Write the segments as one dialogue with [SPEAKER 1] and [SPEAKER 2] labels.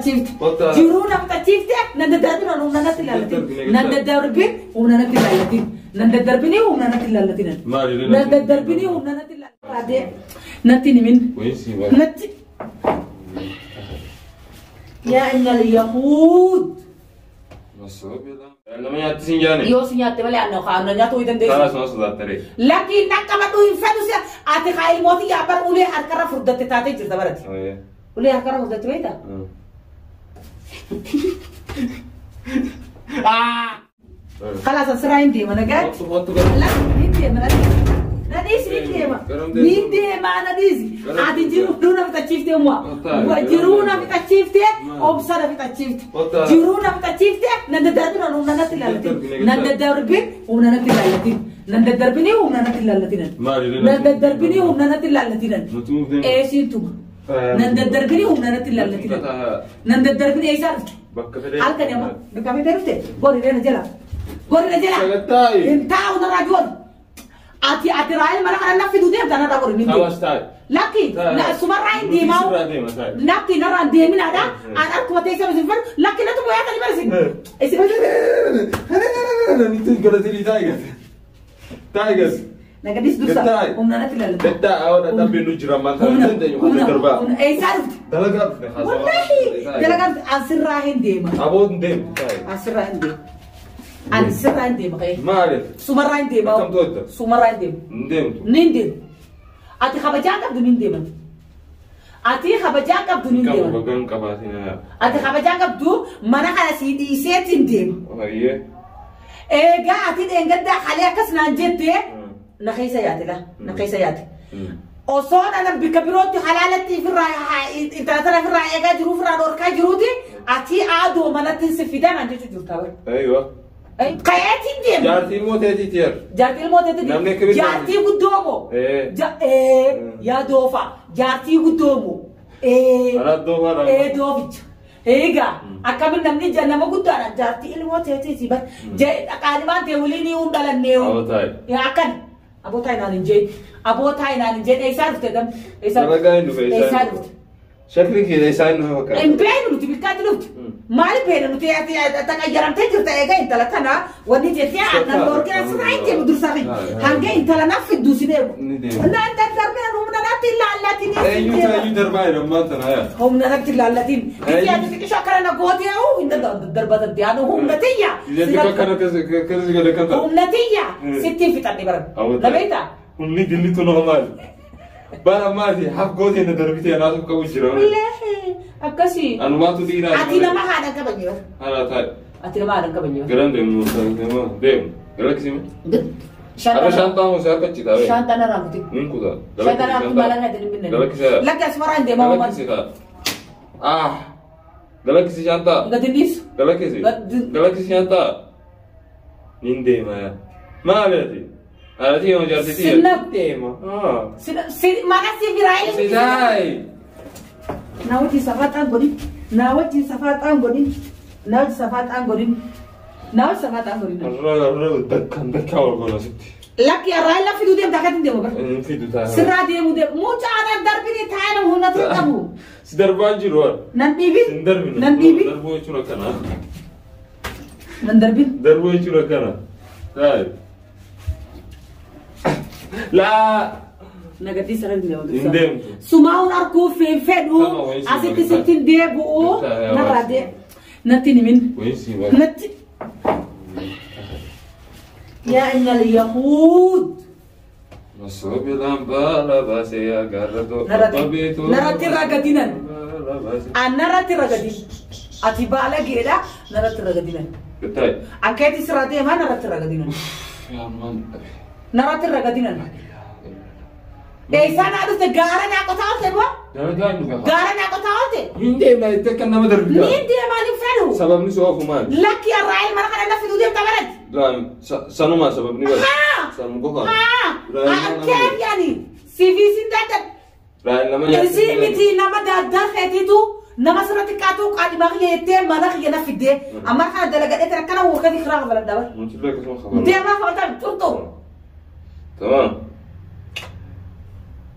[SPEAKER 1] fixachiifte.
[SPEAKER 2] Kottaa.
[SPEAKER 1] Jiruu na fixachiifte nan daddarbin humna natti ilaallatin. Nan daddarbin humna natti ilaallatin. Nan daddarbini humna natti ilaallatin.
[SPEAKER 2] Maali
[SPEAKER 1] Nan daddarbini humna natti ilaallatin. Natti himin.
[SPEAKER 2] Wayii bara.
[SPEAKER 1] Natti. Yaa innal yahuud.
[SPEAKER 2] Nama nyaatti sin jaane.
[SPEAKER 1] Yoo si nyaatte malee anna kaanna nyaatu hin dandeessu.
[SPEAKER 2] Karaa sana sodaattere.
[SPEAKER 1] Lakki naqqabadhu hin fedhu si ati haa ilmooti yaa ulee harkarra furdatte taatee jirta barati. Ulee harkarra furdatte beektaa? خلاص asirraa hin deema nagaatti. Lakki ni deema na dhiisi. Na dhiisi ni deema. Ni deema na dhiisi. Ati jiruu na fixachiiftee mua. Jiruu na fixachiiftee obsa na fixachiifte. Jiruu na fixachiiftee nan daddarbin humna natti ilaallatin. Nan daddarbin humna natti ilaallatin. Nan daddarbini humna natti ilaallatin. Nan daddarbini humna natti ilaallatin. Eesiin tuma. Nan daddarbini humna natti ilaallatin. Nan daddarbini eessaa dhufte?
[SPEAKER 2] Bakka fedhe.
[SPEAKER 1] Halkan amma bakka fedhe dhufte gori reena jala. Gori na jala.
[SPEAKER 2] Sagantaa.
[SPEAKER 1] Hin taa'u narraa joon. Ati ati raayil mana kana na fiduu deemta narraa gori ni deema.
[SPEAKER 2] Kawas taa'e.
[SPEAKER 1] Lakki sumarraa hin deemaa.
[SPEAKER 2] Sirraa deema taa'e.
[SPEAKER 1] Lakki narraa hin deeminaadha. An akkuma teessuma isin fedhu lakki natu moyaa kan bara isin. Isin
[SPEAKER 2] Namitti galatanii taa'e gate. Taa'e gate.
[SPEAKER 1] nagadis dursa
[SPEAKER 2] Taa'e.
[SPEAKER 1] humna natti ilaallata.
[SPEAKER 2] Daddaa awwa dhabbeen nu jira maal ta'e dandeenyu kan darbaa.
[SPEAKER 1] Humna eessaa dhufte?
[SPEAKER 2] Dalagaa dhufne
[SPEAKER 1] Wallaahi dalagaa dhufte asirraa hin deema.
[SPEAKER 2] Aboon deemu taa'e.
[SPEAKER 1] Asirraa hin deema. Ani sirraa hin deema ka'ee.
[SPEAKER 2] Maaliif?
[SPEAKER 1] Sumarraa hin deema.
[SPEAKER 2] Akkam tolta?
[SPEAKER 1] Sumarraa hin deema.
[SPEAKER 2] Hin deemtu.
[SPEAKER 1] Nin deema. Ati kabajaa qabdu nin deeman. Ati kabajaa qabdu nin
[SPEAKER 2] Qabu
[SPEAKER 1] deeman.
[SPEAKER 2] bagan qabaatin.
[SPEAKER 1] Ati kabajaa qabdu mana kana sii dhiiseetiin deema.
[SPEAKER 2] Hayyee.
[SPEAKER 1] Eegaa ati dheengaddaa halee akkas naan jettee na keessa yaate la na keessa yaate. Osoo ana bikka birootti halaalatti ofirraa intala tana ofirraa eegaa jiru ofirraa dhorkaa jiruuti ati aadoo manatti si fidaa naan jechuu jirta bara.
[SPEAKER 2] Aywa.
[SPEAKER 1] Ka'eetiin deema.
[SPEAKER 2] Jaartii immoo teetii tiyer.
[SPEAKER 1] Jaartii ilmoo teetii
[SPEAKER 2] Namni akka bitaa-
[SPEAKER 1] jaartii guddoo moo?
[SPEAKER 2] Ee.
[SPEAKER 1] Yaa doofa jaartii guddoo moo? Ee.
[SPEAKER 2] Anaa doofaa dha.
[SPEAKER 1] Ee dooficha. Egaa akkamiin namni nama guddaadha jaartii ilmoo teetii bar qaalimaan ta'e waliin hin dhalannee.
[SPEAKER 2] Aboo taa'e.
[SPEAKER 1] Yaa akkan aboo taa'e naan hin jeen aboo taa'e naan hin jeen eessaa dhufte gam eessaa
[SPEAKER 2] Dalagaa hin dhufe
[SPEAKER 1] eessaa dhufte.
[SPEAKER 2] Shakli kee isaa hin dhufe fakkaata.
[SPEAKER 1] Hin beeknu nuti bikkaatti dhufte. Maali beeknu nuti taqayyaramtee jirta egaa intala kana wanni jettee aannan dhorkee asirraa hin deemu dursaa fi hanga intala naaf fidduu si deemu.
[SPEAKER 2] Ni deema.
[SPEAKER 1] Naan daddarbee humna natti ilaallatiin.
[SPEAKER 2] Eenyu ta'e darbaa jedhamu maal tana yaa.
[SPEAKER 1] Humna natti ilaallatiin. Itti ati xiqqisho akkana na gootee hoo hin danda'u darbatan yaadu humna tiyya.
[SPEAKER 2] Ija xiqqoo akkana akkasi gad akkan ta'a.
[SPEAKER 1] Humna tiyya sittiin fixadhe baran.
[SPEAKER 2] Aboo
[SPEAKER 1] Na
[SPEAKER 2] taa'e.
[SPEAKER 1] beektaa?
[SPEAKER 2] Humni dillitu normaali. Bara maati haf gootee na darbitee anaatu qabu jira.
[SPEAKER 1] Wallaahi akkasii.
[SPEAKER 2] Anumaatu dhiiraa.
[SPEAKER 1] Ati nama haadha hin kabajne bara.
[SPEAKER 2] Haadha taa'e.
[SPEAKER 1] Ati nama haadha hin kabajne bara.
[SPEAKER 2] Garan deemu deemu. Gara kisime. Har'a shaantaa moo harka citaa bee.
[SPEAKER 1] Shaantaa narraa kuti.
[SPEAKER 2] Nin kutaa.
[SPEAKER 1] Shaantaa narraa kuti maalaan nyaatanii hin binne.
[SPEAKER 2] Galakkisa.
[SPEAKER 1] Lakki asumarraa hin deemaa uumaan.
[SPEAKER 2] Galakkisi kaa. Ah. Galakkisi shaantaa.
[SPEAKER 1] Gadi dhiisu.
[SPEAKER 2] Galakkisi. Galakkisi shaantaa. Nin deema yaa. Maali ati? Ati yoo jaartii tiyya.
[SPEAKER 1] Sinna.
[SPEAKER 2] Deema. Ah.
[SPEAKER 1] Mana si biraa
[SPEAKER 2] Sidaay.
[SPEAKER 1] Na wajjin safaaxaan godhin. Na wajjin safaaxaan godhin. Na wajjin safaaxaan godhin. Na wajjin safaaxaan godhin.
[SPEAKER 2] Har'a har'a dakkaan dakkaa wal goona sitti.
[SPEAKER 1] Lakki har'aa illa fiduu deemta akkatti hin deemu bara.
[SPEAKER 2] Hin fidu ta'a.
[SPEAKER 1] Sirraa deemuu deemu. Mucaa darbini taa'ee nama humna ture qabu.
[SPEAKER 2] Si darbaan jiru waan.
[SPEAKER 1] Nan dhiibin.
[SPEAKER 2] Sin darbinu.
[SPEAKER 1] Nan dhiibin.
[SPEAKER 2] Darbuu jechuun akkana.
[SPEAKER 1] Nan darbin.
[SPEAKER 2] Darbuu jechuun akkana. Taa'e. Laa.
[SPEAKER 1] Nagadii sarara hin deemu.
[SPEAKER 2] Hin deemtu.
[SPEAKER 1] Sumaa'uun arguuf hin fedhu.
[SPEAKER 2] Sama wayii si
[SPEAKER 1] Asitti
[SPEAKER 2] barbaada.
[SPEAKER 1] sitti hin deebi'u. Narraa deemu. Natti hin himin.
[SPEAKER 2] Wayii si barbaada.
[SPEAKER 1] Natti. Yaa innal yahuud.
[SPEAKER 2] Masoobilaan baala baasee agarra
[SPEAKER 1] Narratti ragadinan. An narratti ragadin. Ati baala geedha narratti ragadinan.
[SPEAKER 2] Taa'e.
[SPEAKER 1] Ankeeti sirraa deemaa narratti ragadinan. Narratti ragadinan. Eessaa naa dhufte gaara naa qotaa oolte du'a?
[SPEAKER 2] Dalagaa hin dhufe.
[SPEAKER 1] Gaara naa qotaa oolte?
[SPEAKER 2] Hin deemna jettee akka nama darbita.
[SPEAKER 1] Niin deemaa hin fedhu.
[SPEAKER 2] Sababni si oofu maali?
[SPEAKER 1] Lakki har'aa ilma kana na fiduu deemta baratti.
[SPEAKER 2] Laan sanuma sababni bara.
[SPEAKER 1] Haa!
[SPEAKER 2] Sanuma qofa.
[SPEAKER 1] Haa! Keef yaani siifii sin daddan.
[SPEAKER 2] Raayil nama nyaata.
[SPEAKER 1] Isii miti nama daddar keetiitu nama sirratti qaatu qaadhimaa kiyya jettee mana kiyya na fiddee amma kana dalagadhee tana akkana wakati kiraa kafalan dabar.
[SPEAKER 2] Nuti illee akkasuma kafalan.
[SPEAKER 1] Deemaa kafalan turtu.
[SPEAKER 2] Tamam.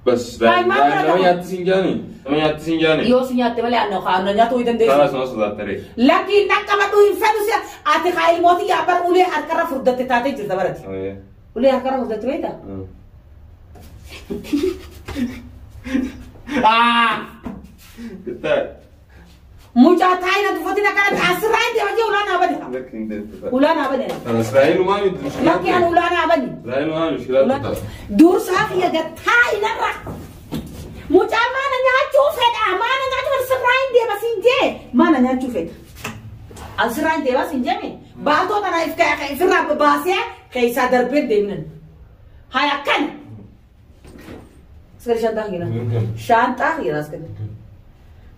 [SPEAKER 2] Bas nama nyaatti siin jaani. Nama nyaatti siin jaani.
[SPEAKER 1] Yoo si nyaatte malee anna haa nyaatu hin dandeessu.
[SPEAKER 2] Karaa sana sodaattare.
[SPEAKER 1] Lakki dhaqqabadhu hin fedhu si ati haa ilmooti yaa bar ulee harkarra furdatte taatee jirta barati. Ulee harkarra furdatte beektaa?
[SPEAKER 2] Kittaa.
[SPEAKER 1] Mucaa taa'ina tuffatina kana asirraa hin deema jee ulaa naa bani.
[SPEAKER 2] Lakki hin deemtu.
[SPEAKER 1] Ulaa naa bani.
[SPEAKER 2] Israa'elumaa miti.
[SPEAKER 1] Lakki ani ulaa naa bani.
[SPEAKER 2] Israa'elumaa mishkilaa tuta.
[SPEAKER 1] Dursaa kiyya taa'inarra. Mucaa maana nyaachuu fedha maana nyaachuu fedha sirraa hin deema siin jee maana nyaachuu fedha. Asirraa hin deema siin jeemi baatoo tana ifirraa baasee keessaa darbee deemnan. Haa akkana. Askari shantaa kiyya. Shantaa kiyya askari.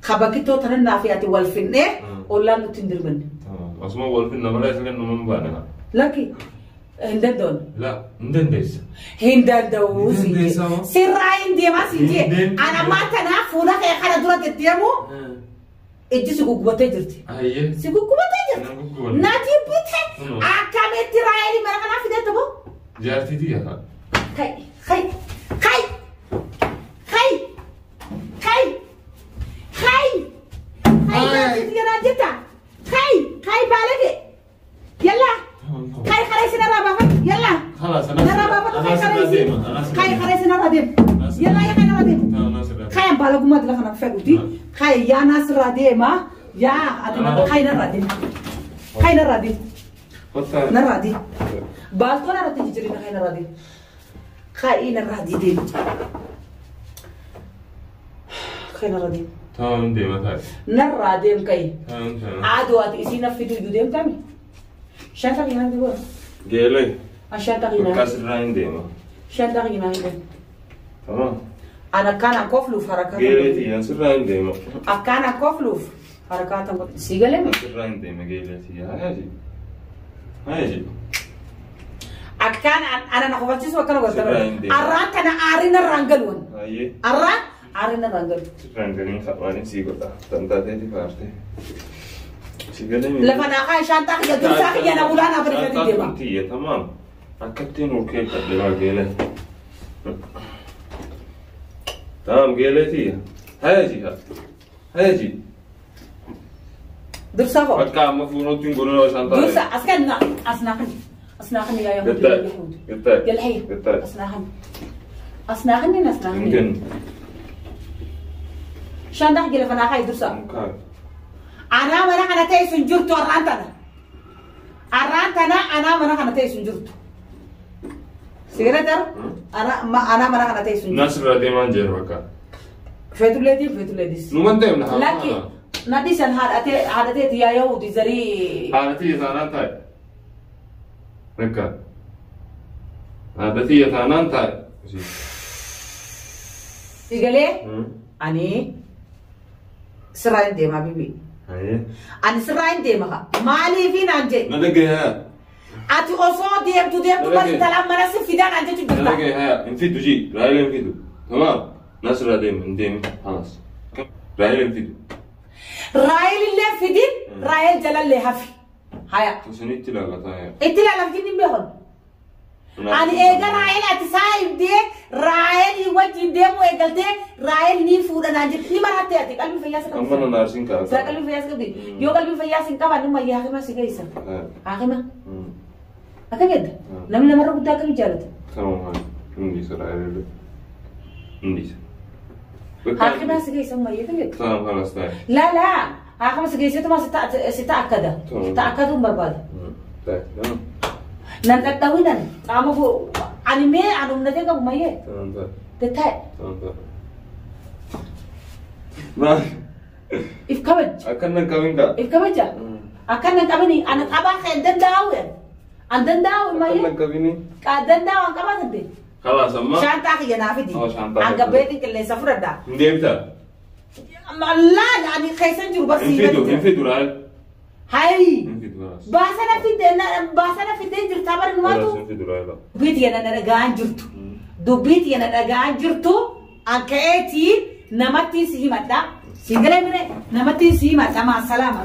[SPEAKER 1] Kabakitoo tana naaf yaati wal finnee ollaan nutti hin dirmanne.
[SPEAKER 2] Asuma wal finna malee isa kennu man baane.
[SPEAKER 1] Lakki hin danda'u.
[SPEAKER 2] La hin dandeessa.
[SPEAKER 1] Hin danda'u siin jee. Sirraa hin deemaa siin jee. Ana ammaa tanaaf fuula kee kana dura deddeemu ijji si guggubattee jirti. Si guggubattee jirti. Na jibbite akkamitti Raayilii mana kanaa fidee ta'u?
[SPEAKER 2] Jaartiitii yaa.
[SPEAKER 1] Kai kai kai kai kai kai kai jaartiitii kanaan jetta kai kai baalage yalla kai karaa isin irraa baafadhu yalla narraa baafadhu kai karaa isin kai karaa isin irraa deemu yalla yaa kai narraa deemu kai baalagummaa dila kana fedhuti kai yaa naasirraa deema yaa ati kai narraa deemu kai narraa deemu narraa deemu baaltoo narratti jijjiirina kai narraa deemu kai narraa deemu kai narraa deemu.
[SPEAKER 2] Tamam deema taa'e.
[SPEAKER 1] Narraa deem kai.
[SPEAKER 2] Tamam tamam.
[SPEAKER 1] Aduu ati isiin affiduu iyyuu deemtami. Shanta kiyyaa deema.
[SPEAKER 2] Geelee.
[SPEAKER 1] Shanta kiyyaa.
[SPEAKER 2] Bakka asirraa hin deema.
[SPEAKER 1] Shanta kiyyaa hin deema.
[SPEAKER 2] Tamam.
[SPEAKER 1] Ani akkaan kofluuf harakaa.
[SPEAKER 2] Geelee tiyyaa asirraa hin deema.
[SPEAKER 1] Akkaan kofluuf harakaa tan godhe. Si galee mi?
[SPEAKER 2] Asirraa hin deema geelee tiyyaa. Haa jee.
[SPEAKER 1] Akkaan ana na kofalchiisu akkana godhata. Arraan kana aariin irraan galuun. Arraan aariin irraan galu.
[SPEAKER 2] Sirraan galiin qabaan sii godha. Tantaateeti faarte. Si galee mi?
[SPEAKER 1] Lafa naaqaa shantaa kiyya dursaa kiyya na ulaa naa bareedatee deema.
[SPEAKER 2] Shantaa tiyya tamaam. Akkattiin urkee qabdee geelee. Tamaam geelee tiyya. Haa jee haa jee.
[SPEAKER 1] Dursaa koo.
[SPEAKER 2] Bakka amma fuunootti hin godhuu shantaa.
[SPEAKER 1] Dursaa as kenna as naaqni. أصناخني يا يهود يا يهود يا الحي أصناخني أصناخني أصناخني
[SPEAKER 2] يمكن
[SPEAKER 1] شان دخل جل فنا خاي درسا أنا ما أنا تيس جرت أرانتنا أرانتنا أنا ما أنا تيس جرت سيرتر أنا ما أنا ما أنا تيس جرت
[SPEAKER 2] ناس رادي ما نجر وكا
[SPEAKER 1] فيتولدي فيتولدي
[SPEAKER 2] نومن تيم نها
[SPEAKER 1] لكن نادي هذا هذا يا يهود زري
[SPEAKER 2] هذا تي زانان Bakka. Haadha tiyya taanaan taa'e.
[SPEAKER 1] Sigalee ani sirraa hin deemaa bibi. Ani sirraa hin deema maaliifi naan jedhe.
[SPEAKER 2] Na dhagaye haa.
[SPEAKER 1] Ati osoo deemtu deemtu bari intalaan mana si fidaa naan jechu jirta.
[SPEAKER 2] Na dhagaye haa hin fiddu jii Raayil hin fiddu. Tamaam na sirraa deema hin deemin halas. Raayil hin fiddu.
[SPEAKER 1] Raayil illee fidin Raayil jalallee hafi. Haya.
[SPEAKER 2] Isin ilaallata yaa.
[SPEAKER 1] Itti ilaallaf jinni beekon. Ani eega Raayil ati saayibdee Raayil wajjin deemu eegaltee Raayil ni fuudha naan jetti ni maratte ati qalbii fayyaa si qabdi.
[SPEAKER 2] Amma na naarsiin kaasa.
[SPEAKER 1] Sira qalbii fayyaa si qabdi. Yoo qalbii fayyaa si hin qabaanne mayyaa haakima si geessa. Haakima. Akka jedha. Namni namarra guddaa akkamii jaalata?
[SPEAKER 2] Kanuma hundi isa Raayil hundi isa.
[SPEAKER 1] Haakima si geessa mayyaa akka jedha.
[SPEAKER 2] Tamam halas taa'e.
[SPEAKER 1] Laa laa. Haakima si geessetuma si ta'akkada. Ta'akkaduun barbaada. Nan dhadhawinan qaama ani mee ani humnatee qabu mayyee. Tattaa'e.
[SPEAKER 2] Maal?
[SPEAKER 1] If kabaj.
[SPEAKER 2] Akkan nan qabin kaa.
[SPEAKER 1] If kabaja. Akkan nan qabini ani qabaa kan danda'u an danda'u mayyee.
[SPEAKER 2] Akkan nan qabini.
[SPEAKER 1] Ka danda'u an qabaa tante.
[SPEAKER 2] Kalaas amma.
[SPEAKER 1] Shaantaa kiyya naa fidi. An gabbeetiin qilleensa fudhadhaa.
[SPEAKER 2] Hin deemtaa?
[SPEAKER 1] Laal ani keessan jiru barsiifadhu.
[SPEAKER 2] Hin fidu hin fidu raayil.
[SPEAKER 1] Hai.
[SPEAKER 2] Hin fidu raayil.
[SPEAKER 1] Baasana fidee jirta bari numaatu.
[SPEAKER 2] Hin fidu raayil.
[SPEAKER 1] Dubbii tiyya na dhagaan jirtu. Dubbii tiyya na dhagaan jirtu an ka'eetii namatti si himadha. Si galee mire namatti si himadha maasalaama.